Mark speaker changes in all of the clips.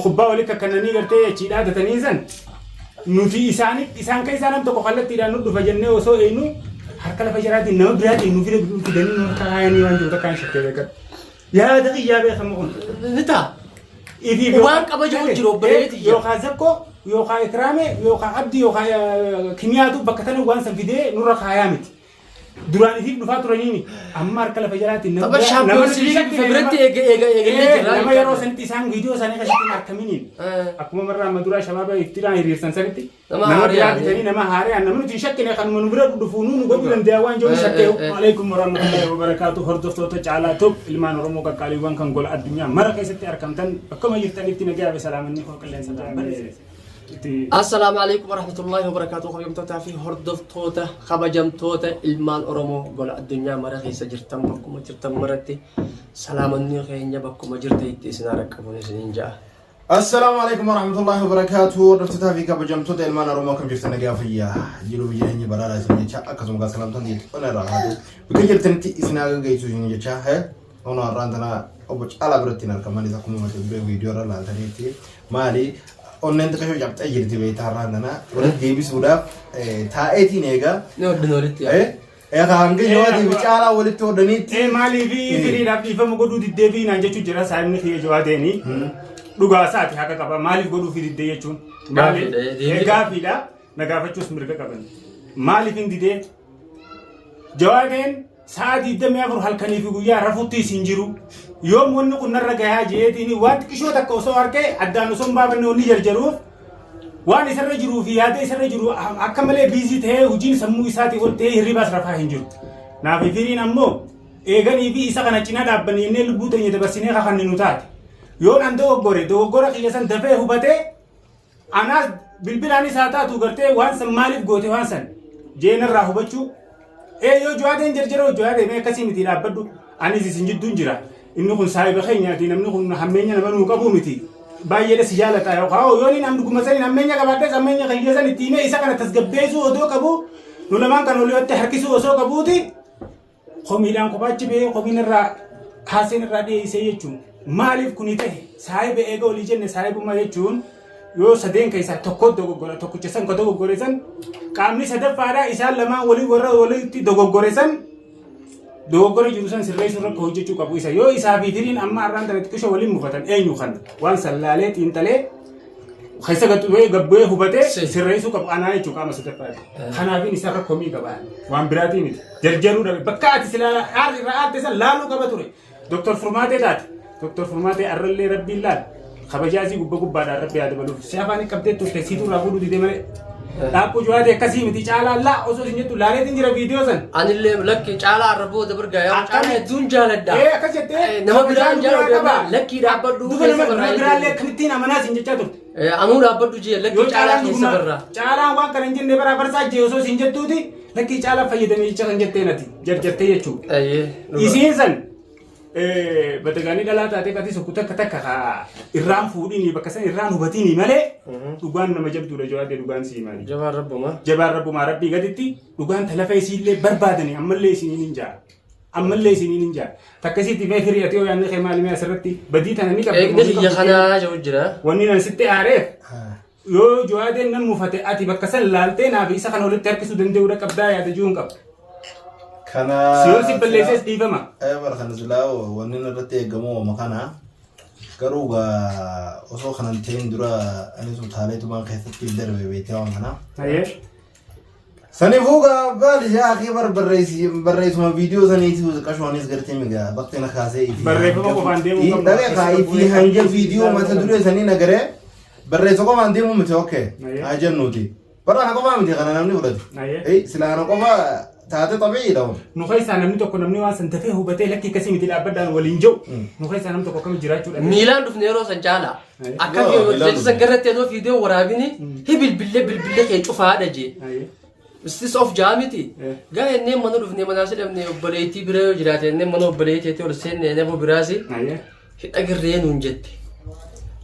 Speaker 1: Kubbaa walitti kakkannanii gartee achii dhaadatanii san nuti isaanii isaan keessaa nam tokko kallattiidhaan nu dhufa jennee osoo eenyu harka lafa jalaatiin nama biraatiin nu fidanii nu harka kaayanii waan jiru takkaan shakkee beekan. Yaada kiyyaa beekamu kun.
Speaker 2: Ni ta'a.
Speaker 1: Ifiif
Speaker 2: Waan kabajamu jiru obboleetti tiyya.
Speaker 1: Yookaan Zakkoo yookaan Ikraame yookaan Abdii yookaan Kimiyaatu bakka tana waan san fidee nurra kaayaa miti. Duraan ifiif dhufaa turaniini amma harka lafa jalaatiin nama
Speaker 2: Tapha
Speaker 1: biraa- nama
Speaker 2: Champions
Speaker 1: nuti
Speaker 2: League
Speaker 1: shakkine
Speaker 2: bifa biratti
Speaker 1: nama-
Speaker 2: eega eega eegallee jirra.
Speaker 1: Nama yeroo sanitti isaan viidiyoo isaanii keessatti hin argaminiin akkuma marraa amma duraa shabaaba iftiraan hiriirsan sanitti
Speaker 2: Nama
Speaker 1: nama biraa
Speaker 2: haaraan,
Speaker 1: bitanii nama haaraan nama nuti hin shakkine kanuma nu bira dhufu nu nu godhuu danda'a waan jiru shakkee. Alaikum warahmatullahi wabarakaatu. Hordoftoota Caalaa Tub, ilmaan Oromoo qaqqaaliiwwan kan gola addunyaa mara keessatti argamtan, bakkuma jirtanitti nagaa fi salaamanni koo qilleensa irraa barreesse.
Speaker 2: Assalaamu alaikum warahmatullahi wabarakatuh. Kabajamtootaa fi hordoftoota kabajamtoota ilmaan Oromoo gola addunyaa mara keessa jirtan, bakkuma jirtan maratti salaamanni keenya bakkuma jirtanitti isin haa dhaqqabuun isiniin ja'a.
Speaker 3: Assalaamu alaikum warahmatullahi wabarakatuh. Hordoftoota fi kabajamtoota ilmaan Oromoo, akkam jirtan? Nagaa fayyaa jiruu fi jireenyi badhaadhaa isin jecha, akkasuma gaa salaamtaan jecha qonna irraa haatu bakka jirtanitti isin haa gaggeessu isin jecha. Ono har'aan tana obbo Caalaa biratti hin argaman. Isa akkuma mata duree viidiyoo irra laaltaniitti maali onneen xiqqashoo cabxee jirti beektaa. Har'aan tana walitti deebisuudhaaf taa'eetiin eegaa.
Speaker 2: Ni hodhina walitti yaa.
Speaker 3: Egaa hanga Jawaatii fi Caalaa walitti hodhaniitti.
Speaker 1: Maaliif firiidhaaf dhiifama godhuu diddee fi naan jechuun jira saayimni kiyya Jawaateeni. Dhugaa isaati, haqa qaba. Maaliif godhuu fi diddee jechuun. Maaliif?
Speaker 2: Gaaffiidha, deebii.
Speaker 1: Gaaffiidha. Na gaafachuus mirga qaban. Maaliif hin didee? Jawaateen sa'a 24 halkanii fi guyyaa rafutti isin jiru. Yoom wanni kun narra gahaa jeetiin waan xiqqishoo takka osoo harkee addaan osoo hin baafanne wanni jarjaruuf waan isarra jiruu fi yaada isarra jiru akka malee busy ta'ee, hojiin sammuu isaatii ol ta'ee, hirribaas rafaa hin jiru. Naaf firiin ammoo eeganii fi isa kana cinaa dhaabbanne jennee lubbuu teenya dabarsinee kakanni nu taate. Yoon an dogoggore, dogoggora kiyya san dafee hubatee anaas bilbilaanis haa taatu gartee waan san maaliif goote waan san jeenarraa hubachuu. Yoo Jawaadeen jarjaroo, Jawaadee mee akkasii miti, dhaabbadhu, anis isin jidduun jira, inni kun saahiba keenyaati, namni kun hammeenya nama nuu qabu miti, baay'eedha si jaalata, yookaan yoo inni nam dhuguma saniin hammeenya qabaadhes hammeenya kiyya san itti himee isa kana tasgabbeessuu odoo qabu, nu lamaan kan olii harkisuu osoo qabuuti komiidhaan kophaachi bahee komiin irraa haaseen irraa dhiyeessee jechuun maaliif kuni ta'e? Saahiba eega olii jenne, saahibummaa jechuun yoo sadeen keessaa tokko dogoggora, tokkicha san ka dogoggore san qaamni sadaffaadhaa isaan lamaan walii warra walitti dogoggore san dogoggora jiru san sirreessuu irra hojjechuu qabu isa. Yoo isaa fi firiin amma har'aan tana xiqqishoo waliin mufatan, eenyu kan waan san laalee xiinxalee keessa gad gabbu'ee hubatee sirreessuu qabu anaa jechuun qaama sadaffaati. Kanaafin isa irra komii qaba, waan biraatii miti. Jarjaruu dhabe, bakka ati silaa irraa aarte san laaluu qaba ture. Doktor Furmaatee taate. Doktor Furmaatee arrallee rabbiin laal. Kabajaa isii gubba gubbaadhaan rabbi haa dabaluuf. Si afaan qabdee turte siitu irraa fuudhuu didee malee. Dhaabbuu Jawaadee akkasii miti, Caalaa laa osoo isin jettu laaleetiin jira viidiyoo san.
Speaker 2: Anillee lakki, Caalaa arra booda birgaa yaa Caalaa hedduun jaaladha.
Speaker 1: Ee, akkas jettee.
Speaker 2: Nama biraan
Speaker 1: kabajaa
Speaker 2: jaaladha
Speaker 1: qaba.
Speaker 2: lakkii dhaabbadhu
Speaker 1: Duba
Speaker 2: keessa
Speaker 1: nama
Speaker 2: barraa
Speaker 1: nama biraallee akkamittiin amanaa isin jechaa turte.
Speaker 2: Anuu dhaabbadhu jee
Speaker 1: Yoo
Speaker 2: lakkii Caalaa
Speaker 1: Caalaan
Speaker 2: keessa
Speaker 1: dhuguma
Speaker 2: barraa.
Speaker 1: Caalaan waan kana hin jenne baraa barsaa jee osoo isin jettuuti lakkii Caalaa fayyadamee jecha kan jettee nati jarjartee jechuudha.
Speaker 2: Ayyee.
Speaker 1: Isiin san batagaanii dhalaa taatee qatii sokku takka takka haa irraan fuudhini, bakka san irraan hubatini malee dhugaan nama jabduudha. Jawaadee, dhugaan sii maali?
Speaker 2: Jabaan rabbumaa.
Speaker 1: Jabaan rabbumaa, rabbii gaditti dhugaan talafa isiillee barbaadani. Ammallee isiniin hin jaa. Ammallee isiniin hin jaa. Takka isiitti mee firii ati yoo yaadni kee maali mee asirratti badii tana ni qabda.
Speaker 2: Eegni kiyya kanaa jiru jira.
Speaker 1: Wanni nan sitti aareef yoo Jawaadeen nan mufate ati bakka san laaltee naaf isa kana walitti harkisuu danda'uudha qabdaa yaada jiruun qaba.
Speaker 3: Kana.
Speaker 1: Siyoon si balleessees dhiifama.
Speaker 3: Bara kana silaa wanni irratti eegamu ooma kana. Garuu gaa osoo kanan ta'in dura anis utaaleetumaan keessatti darbe beektee waan kana.
Speaker 1: Ayyee.
Speaker 3: Saniifuu gaa baali yaa akii bar barreessi barreessuma viidiyoo saniiti qashoonis gartee migaa bakti na kaasee ifi.
Speaker 1: Barreeffama qofaan deemuu qabna.
Speaker 3: Dhaqee kaa ifi hanga viidiyoo mata duree sanii nagaree barreessa qofaan deemuu miti, okay.
Speaker 1: Ayyee.
Speaker 3: Haa jennuuti. Bara ana qofaa miti kana namni fudhate.
Speaker 1: Ayyee.
Speaker 3: Silaa ana qofa taate xabiidha.
Speaker 1: Nu keessaa namni tokko, namni waan san dafee hubatee lakkii akkasii miti dhaabbadhaan waliin jiru. Nu keessaa namni tokko akkamitti jiraachuu dhabe?
Speaker 2: Miilaan dhufne yeroo san Caalaa. Akka
Speaker 3: Yoo, miilaan
Speaker 2: jecha san
Speaker 3: dhufne.
Speaker 2: garratti yeroo fiidee waraabini hi bilbillee bilbillee kee cufaadha jee.
Speaker 1: Ayyee.
Speaker 2: Istis of jaa miti. Gaa ennee mana dhufne manaa si dhabne, obboleettii bira yoo jiraate ennee mana obboleettii ol seenne ennee biraasi
Speaker 1: Ayyee.
Speaker 2: hidha girree nuun jette.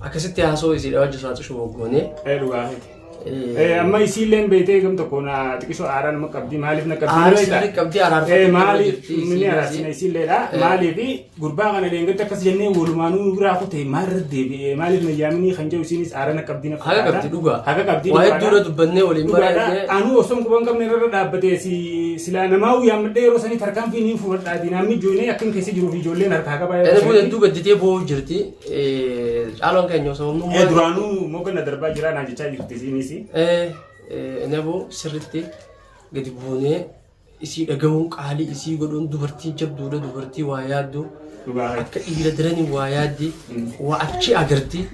Speaker 2: Akkasitti haasoo isiidha wajji so'aatu shuboo goonee.
Speaker 1: Dhugaa keeti. Amma isiilleen beektee gam tokko na xiqisoo aaraa nama qabdi maaliif na qabdi
Speaker 2: Aaraa
Speaker 1: beektaa?
Speaker 2: sirrii qabdi, araarfatuu irra
Speaker 1: Maaliif
Speaker 2: jirti,
Speaker 1: inni
Speaker 2: isiinis.
Speaker 1: araarsina isiilleedha maaliif gurbaa kana leengatti akkas jennee walumaanuu nu biraa kute maalirra deebi'ee maaliif na yaaminii kan jedhu isiinis aaraa na qabdi na
Speaker 2: Haqa
Speaker 1: fakkaata.
Speaker 2: qabdi dhugaa.
Speaker 1: Haqa qabdi
Speaker 2: Waa
Speaker 1: dhugaadha.
Speaker 2: hedduudha dubbannee waliin
Speaker 1: Dhugaadha.
Speaker 2: mari'annee.
Speaker 1: Anuu osoo hin quban qabne irra dhaabbatee si silaa namaa yaammadhee yeroo sanii tarkaanfii niin fudhadhaati namni ijoollee akka hin keessa jiruuf ijoolleen harkaa qabaa yeroo
Speaker 2: Inni kun
Speaker 1: sanitti.
Speaker 2: hedduu gadditee boo'u jirti. Caaloon keenya osoo
Speaker 1: Eh, duraanuu moga na darbaa jiraa naa jechaa jirti isiinis.
Speaker 2: Enaboo sirriitti gadi buunee isii dhagahuun qaalii isii godhuun dubartiin jabduudha dubartii waa yaaddu
Speaker 1: Dhugaa keeti.
Speaker 2: akka dhiira diranii waa yaaddi waa achi agarti.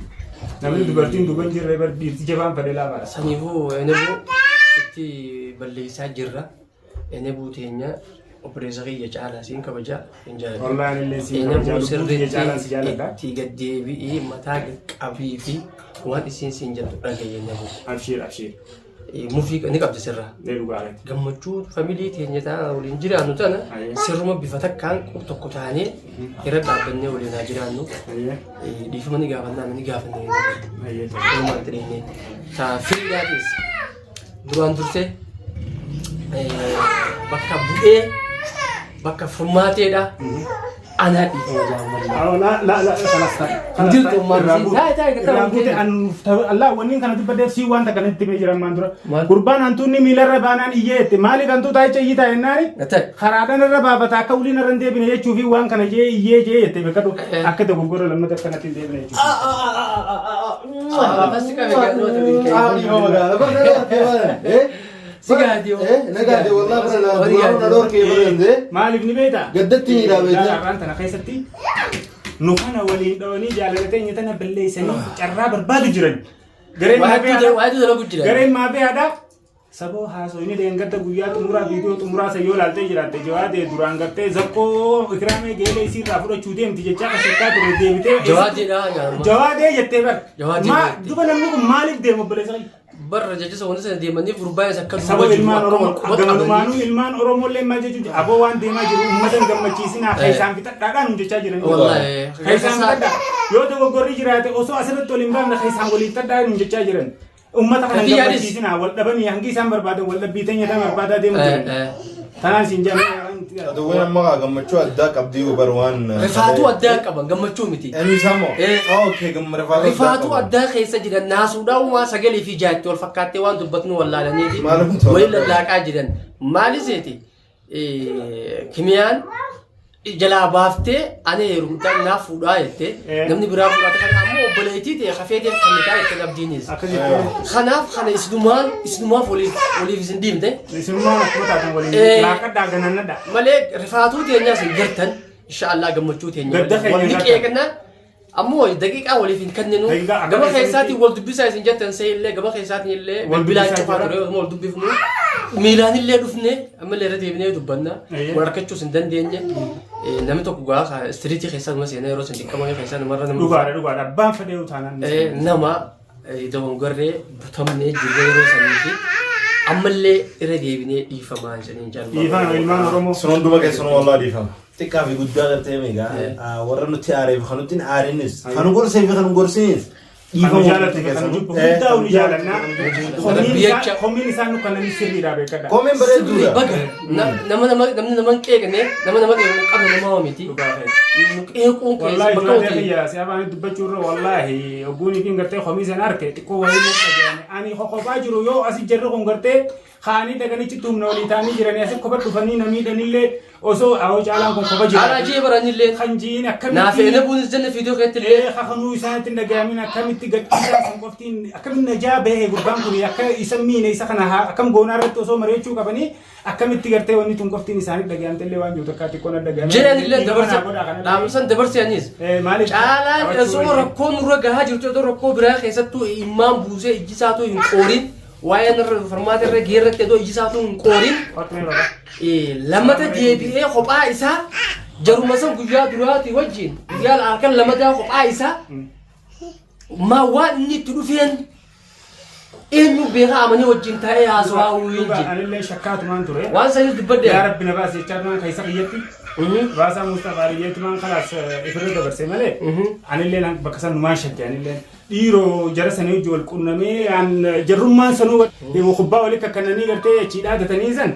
Speaker 1: Namni dubartiin duuba hin jirre bar dhiirti jabaan fedhe laafaadha.
Speaker 2: Saniifuu enaboo itti balleessaa jirra. Enebuu teenya obboleessa kiyya caalaa siin kabaja hin jaaladha.
Speaker 1: Wallaahi anillee siin kabajaa
Speaker 2: Enebuu
Speaker 1: lubbuu kiyya caalaan si
Speaker 2: sirriitti
Speaker 1: jaaladha.
Speaker 2: itti gad deebi'ii mataa qabii fi waan isiin siin jettu dhaga'i enebuu.
Speaker 1: Abshiir abshiir.
Speaker 2: Mufii ni qabdi sirraa.
Speaker 1: Mee dhugaa keeti.
Speaker 2: Gammachuu familii teenya taana waliin jiraannu tana
Speaker 1: Ayyee.
Speaker 2: sirruma bifa takkaan qub tokko taanee irra dhaabbannee waliin haa jiraannu.
Speaker 1: Ayyee.
Speaker 2: Dhiifama ni gaafannaa ni gaafanne.
Speaker 1: Ayyee.
Speaker 2: Walumaan itti dhihne. Taa firiidhaatis duraan dursee bakka bu'ee bakka furmaateedha. Anaa dhiifama jaalallee.
Speaker 1: La la la kalas
Speaker 2: Hin jirtu ammaan isii. Taa'e taa'e
Speaker 1: Irraa guute an Allah wanni kana dubbaddeef sii wanta kanatti himee jira ammaan dura.
Speaker 2: Maal?
Speaker 1: Gurbaan hantuunni miilarra baanaan iyyee jette maaliif hantuuta jecha iyyii taa'e jennaani
Speaker 2: Taa'e.
Speaker 1: karaadhaan irra baafata akka uliin irra hin deebine jechuu fi waan kana jee iyyee jee jette beekadhu akka dogoggora lammata akkanatti hin deebine jechuudha.
Speaker 2: Afasi qabe gadhoota
Speaker 1: Maaliif ni beektaa?
Speaker 3: Gaddatti ni dhaabete.
Speaker 1: Har'aan tana keessatti nu kana waliin dhawanii jaalala teenya tana balleessanii carraa barbaadu jiran. Gareen maafiyaadha.
Speaker 2: Waa'ee dalagu jira.
Speaker 1: Gareen maafiyaadha. Saboo haasoyni deengadda guyyaa xumuraa viidiyoo xumuraa san yoo ilaaltee jiraatte jawaadee duraan gartee zakkoo ikraamee geelee isiirraa fudhachuu deemti jechaa kasakkaa ture deebitee.
Speaker 2: Jawaadeedha nyaanuma.
Speaker 1: Jawaadee jettee bar.
Speaker 2: Jawaadee
Speaker 1: Maa
Speaker 2: jettee.
Speaker 1: duba namni kun maaliif deema obboleessa kiyya?
Speaker 2: Barra jecha wanti sana deemanii gurbaan isa akka
Speaker 1: Saba
Speaker 2: duuba jiru
Speaker 1: ilmaan
Speaker 2: akka
Speaker 1: Oromoo
Speaker 2: wal quba qabanii.
Speaker 1: gamanumaanuu ilmaan Oromoo illee maal jechuun aboo waan deemaa jiru uummata hin gammachiisinaa keessaan fixadhaadhaan nu jechaa jiran.
Speaker 2: Wallaahi.
Speaker 1: Keessaan fixadhaa yoo dogoggorri jiraate osoo asirratti wal hin baafne keessaan waliin fixadhaa nu jechaa jiran. Uummata kana hin
Speaker 2: Kafi yaadis.
Speaker 1: gammachiisinaa wal dhabanii hangi isaan barbaadan wal dhabbii teenya tan barbaadaa deemu jiran. Tanaan siin jedhamee
Speaker 3: Aduwwan amma gammachuu addaa qabdi bar waan.
Speaker 2: Rifaatuu addaa qaban gammachuu miti.
Speaker 3: Eenyu isaa moo?
Speaker 2: Eh.
Speaker 3: Okay, gamma rifaatuu addaa
Speaker 2: Rifaatuu
Speaker 3: qaban.
Speaker 2: addaa keessa jiran naasuudhaan waa sagalee fi jaatti wal fakkaattee waan dubbatnu wallaalaniiti
Speaker 3: Maaliif
Speaker 2: waliin lallaaqaa jiran. Maali seeti? Kimiyaan jalaa baaftee ani heerumtaan naaf fuudhaa jettee
Speaker 1: Eh.
Speaker 2: namni biraa fuudhaa kana ammoo obboleettii ta'e hafeeteef kan ta'e ittiin abdiinis.
Speaker 1: Akkasitti
Speaker 2: Kanaaf kana isinumaan isinumaaf waliif waliif isin diimte
Speaker 1: isinummaan akkuma taatan waliin
Speaker 2: Eh.
Speaker 1: laaqadhaa ganannadhaa.
Speaker 2: malee rifaatuu teenyaas hin gartan inshaallah gammachuu teenya
Speaker 1: Gadda keenya
Speaker 2: waliin
Speaker 1: gartan.
Speaker 2: qeeqna ammoo daqiiqaa waliif hin kenninu
Speaker 1: Daqiiqaa akka
Speaker 2: gama
Speaker 1: keessanitti-
Speaker 2: keessaatiin wal dubbisaa isin jettan see illee gama keessaatiin illee
Speaker 1: Wal
Speaker 2: bilbilaan
Speaker 1: dubbisaa
Speaker 2: cufaa
Speaker 1: jira.
Speaker 2: ture osuma wal dubbifnu miilaan illee dhufne ammallee irra deebinee dubbanna
Speaker 1: Eeyyee.
Speaker 2: wal harkachuus hin dandeenye Namni tokko gaafa istiriitii keessaa numa seenaa yeroo isin xiqqamoo keessaa namarra nama
Speaker 1: Dhugaadha dhugaadha abbaan fedhee utaanaan.
Speaker 2: Nama dogongorree butamnee jirra yeroo saniifi ammallee irra deebinee dhiifamaa jedhanii jaalladha.
Speaker 1: Dhiifama ilmaan Oromoo.
Speaker 3: Sun hunduma keessanuu wallah dhiifama. Xiqqaa fi guddaa gartee meegaa warra nutti aaree fi kan nutti hin aarinis kan nu gorsee fi kan nu gorsinis
Speaker 1: Kan nu jaalatu fi kan nu jibbu guddaa nu jaalanna.
Speaker 2: Biyyacha.
Speaker 1: Komiin isaan nu kanneen sirriidha beekadha.
Speaker 3: Komiin
Speaker 2: Sirrii
Speaker 3: bareedduudha.
Speaker 2: baga nama nama namni nama hin qeeqne nama nama qeequ hin qabne nama miti.
Speaker 1: Dhugaa keeti.
Speaker 2: Nu qeequun keessa
Speaker 1: Wallaahi
Speaker 2: bakka
Speaker 1: ijoollee
Speaker 2: hojii.
Speaker 1: kiyya si afaanii dubbachuu irra wallaahi ogguunii fi gartee komii sana arke xiqqoo wayii natti dhaga'ame. Ani kokophaa jiru yoo asi jarri kun gartee kaanii dhaqanichi humna olii ta'anii jiranii asi kopha dhufanii na miidhanillee osoo awoo caalaan kun kopha
Speaker 2: Caalaa
Speaker 1: jira.
Speaker 2: jee baranillee
Speaker 1: Kan jiin
Speaker 2: naaf
Speaker 1: akkamitti
Speaker 2: ene buunis jenne fiidiyoo keetti illee
Speaker 1: ee kakanuu isaanitti hin dhaga'amin akkamitti gadhiisaa sun qoftiin akkamitti najaa bahe gurbaan kun akka isa miine isa kana akkam goonaa irratti osoo mari'achuu qabanii akkamitti gartee wanni tun qoftiin isaanitti dhaga'amte illee waan jiru takkaa xiqqoo na dhaga'ame.
Speaker 2: jedhan illee
Speaker 1: Dhiifama
Speaker 2: dabarse
Speaker 1: naa godhaa kanallee.
Speaker 2: dhaamsan dabarse anis.
Speaker 1: Eh, maaliif
Speaker 2: Caalaan
Speaker 1: qabachuu
Speaker 2: osoo
Speaker 1: wajjin?
Speaker 2: rakkoo nurra gahaa jirtu osoo rakkoo biraa keessattuu immaan buusee ijji isaatuu hin qoorin waa'ee narra farmaata irra geerratti otoo iji isaatuu hin qoorin
Speaker 1: Qotu mee baba.
Speaker 2: lammata deebi'ee kophaa isaa jaruma san guyyaa duraati wajjin guyyaa halkan lamataa kophaa isaa maa waan inni itti dhufeen eenyu beekaa amanii wajjin taa'ee haasawaa
Speaker 1: Dhugaa
Speaker 2: wajjin
Speaker 1: anillee shakkaatumaan ture.
Speaker 2: waan sanis dubbadde
Speaker 1: Yaa Rabbi na baasi jechaa tumaan keessa kiyyatti. Baasaa Mustafaa Aliyyeetumaan kalaas ifirra dabarse malee anillee bakka san numaan shakke anillee dhiiroo jara sanii hojii wal qunnamee an jarrummaan sanuu kubbaa walii kakkannanii gartee achii dhaadatanii san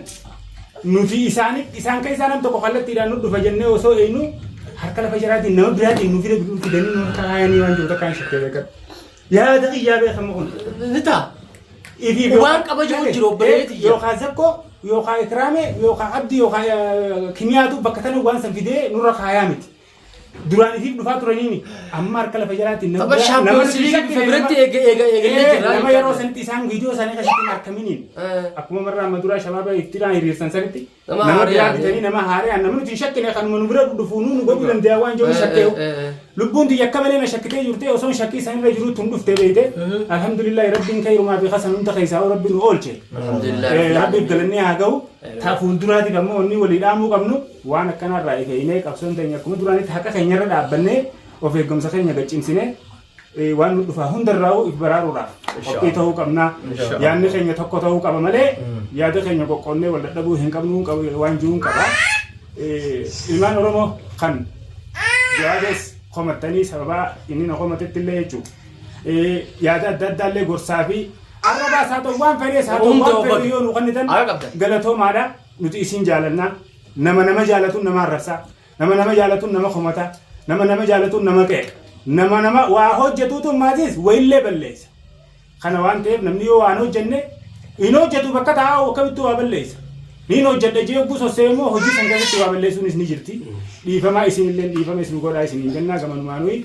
Speaker 1: nuti isaanii isaan keessaa nam tokko kallattiidhaan nu dhufa jennee osoo eenyu harka lafa jaraatiin nama biraatiin nu fida fidanii nu harka kaayanii waan jiru takkaan shakkee beekadhu. Yaada kiyyaa beekama kun.
Speaker 2: Ni ta'a.
Speaker 1: Ifiif
Speaker 2: Waan kabajamu jiru obboleetti tiyya.
Speaker 1: Yookaan Zakkoo, yookaan Ikraame, yookaan Abdii, yookaan Kimiyaatu bakka tana waan san fidee nurra kaayaa miti. Duraan ifiif dhufaa turaniimi. Amma harka lafa jalaatiin nama
Speaker 2: Tapha
Speaker 1: biraa- nama
Speaker 2: Champions
Speaker 1: nuti
Speaker 2: League
Speaker 1: shakkine
Speaker 2: bifa biratti
Speaker 1: nama-
Speaker 2: eega eega eegalee jira.
Speaker 1: Nama yeroo sanitti isaan viidiyoo isaanii keessatti hin argaminiin. Akkuma marraa amma duraa shabaaba iftiraan hiriirsan sanitti
Speaker 2: Nama
Speaker 1: nama biraa
Speaker 2: haaraan,
Speaker 1: bitanii nama haaraan nama nuti hin shakkine kanuma nu bira dhufu nu nu godhuu danda'a waan jiru shakkeeyu. Lubbuun tiyya akka malee na shakkitee jirte osoo shakkii sanirra jiru tun dhuftee beeyte. Alhamdulillahi rabbiin khayrumaa fi hasan hunda keessaa rabbi nu oolche.
Speaker 2: Alhamdulillah.
Speaker 1: Rabbiif galannee haa ga'u. Ta fuulduraatiif ammoo wanni walii dhaamuu qabnu waan akkanarraa ifeeyinee qabsoon teenya akkuma duraanitti haqa keenyarra dhaabbannee of eegumsa keenya gaccimsinee waan nu dhufaa hundarraa'u if baraaruudhaaf qophii ta'uu qabna. Yaadni keenya tokko ta'uu qaba malee yaada keenya qoqqoonnee wal dadhabuu hin qabnu waan jiru hin qaba. Ilmaan Oromoo kan jawaabees komattanii sababaa inni na komatetti illee jechuudha. Yaada adda addaa illee gorsaa fi arrabaas haa ta'u waan fedhees haa ta'u
Speaker 2: Hunda
Speaker 1: waan fedhe
Speaker 2: obboleessa.
Speaker 1: yoo nu kennitan
Speaker 2: Haqa qabdan.
Speaker 1: galatoomaadha nuti isin jaalanna nama nama jaalatu nama arrabsa nama nama jaalatu nama komata nama nama jaalatu nama qeeqa nama nama waa hojjetuutu maatis wayillee balleessa kana waan ta'eef namni yoo waan hojjenne hin hojjetu bakka taa'u akkamittuu waa balleessa niin hojjedha jee yogguu sossee immoo hojii san keessatti waa balleessuunis ni jirti dhiifamaa isinillee dhiifama isin godhaa isiniin jennaa gamanumaanui.